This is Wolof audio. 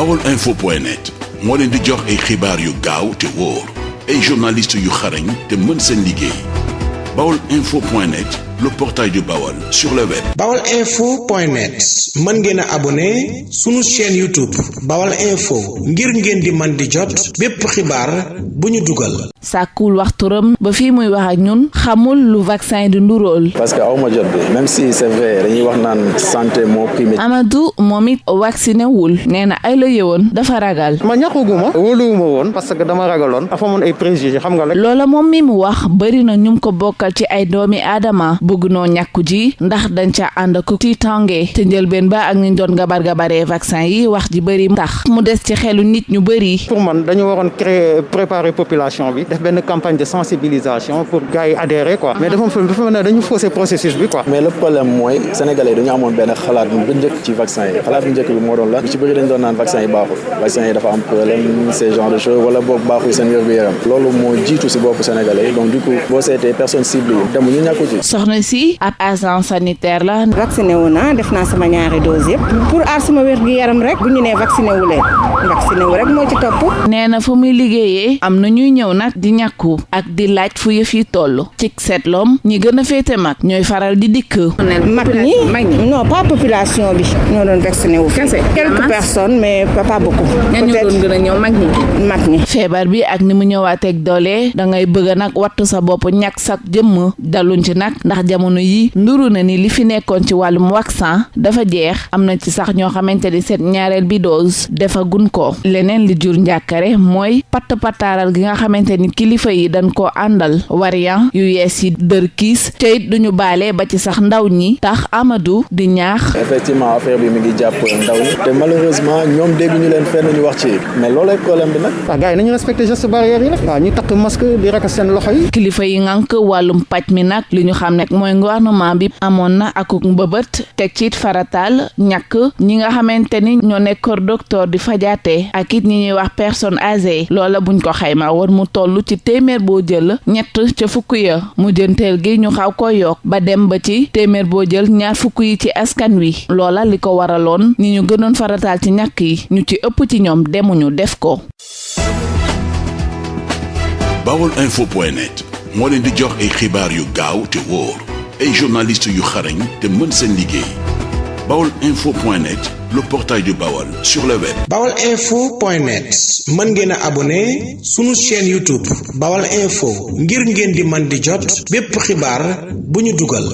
baolinfo.net moo leen di jox ay xibaar yu gaaw te wóor ay journalistes yu xarañ te mën seen liggéey. baolinfo.net, le portail du Baol sur le web. baolinfo.net mën ngeen a abonné sunu chaîne YouTube Baol Info ngir ngeen di man di jot bépp xibaar bu ñu dugal. sàkkul waxturam ba fii muy wax ak ñun xamul lu vaccin di ndurool. parce que aw ma jot bi même si c'est vrai dañuy wax naan santé moo primé. Amadou moom it vacciné wul nee na ay la yëwoon dafa ragal. ma ñaxuguma wóoluwuma woon parce que dama ragaloon dafa amoon ay préjugés xam nga rek. loola moom mi mu wax bëri na ñum ko bokkal ci ay doomi aadama bëgg noo ñàkku ji ndax dañ ca ànd ak tiitange te njëlbeen ba ak ñu doon gabaree vaccin yi wax ji bëri tax mu des ci xelu nit ñu bëri. pour man dañu waroon préparer population bi def benn campagne de sensibilisation pour gars yi adhérer quoi mais dafa mel ne dañu fausser processus bi quoi. mais le problème mooy sénégalais yi dañu amoon benn xalaat bu njëkk ci vaccin yi xalaat bu njëkk bi moo doon la ci bëri dañ doon naan vaccin yi baaxul vaccin yi dafa am problème ce genre de choses wala boog baaxul seen wér-gu-yaram loolu moo jiitu si boppu sénégalais donc du coup boo seetee personne cible yi dem ñu ñàkku ci. soxna si ab agent sanitaire la. vacciné wu naa def naa sama ñaari dose yëpp pour aar sama wér-gu-yaram rek bu ñu nee vacciné wu leen vacciné wu rek moo ci topp. nee na fu muy liggéeyee am na ñuy ñëw nag di ñàkku ak di laaj fu yëf yi toll ci seetloom ñi gën a féete mag ñooy faral di dikk. mag ñi non pas population bi ñoo doon vacciné wu. quelques personnes mais pas beaucoup. ñan ñoo doon gën a ñëw mag ñi. feebar bi ak ni mu ñëwaateeg doole da ngay bëgg nag wattu sa bopp ñàkk sa jëmm daluñ ci nag ndax jamono yi nduru na ni li fi nekkoon ci wàllum vaccin dafa jeex am na ci sax ñoo xamante ni seen ñaareel bi dose dafa gun ko leneen li jur njàkkare mooy pataaral gi nga xamante ni kilifa yi dañ ko àndal variant yu yees yi dër kiis te it duñu baale ba ci sax ndaw ñi tax Amadou di ñaax. effectivement affaire bi mi ngi jàpp ndaw ñi te malheureusement ñoom dégguñu leen fenn ñu wax ci mais loolay problème bi nag. waaw gars yi nañu respecté gestes barrières yi nag. waaw ñu takk masque di rakas seen loxo yi. kilifa yi ngànk wàllum paj mi nag li ñu xam ne mooy gouvernement bi amoon na akuk mbëbët teg ci it farataal ñàkk ñi nga xamante ni ñoo nekk docteur di fajaate ak it ñi ñuy wax personne âgée loola buñ ko xayma war mu toll ci téeméer boo jël ñett ca fukk ya mu jënteel gi ñu xaw ko yokk ba dem ba ci téeméer boo jël ñaar fukk yi ci askan wi loola li ko waraloon ñi ñu gënoon farataal ci ñàkk yi ñu ci ëpp ci ñoom demuñu def ko. baolinfo.net moo leen di jox ay xibaar yu gaaw te wóor ay journalistes yu xarañ te mën seen liggéey. baolinfo.net, le portail du Baol sur le web. baolinfo.net mën ngeen a abonné sunu chaîne YouTube Baol Info ngir ngeen di man di jot bépp xibaar bu ñu dugal.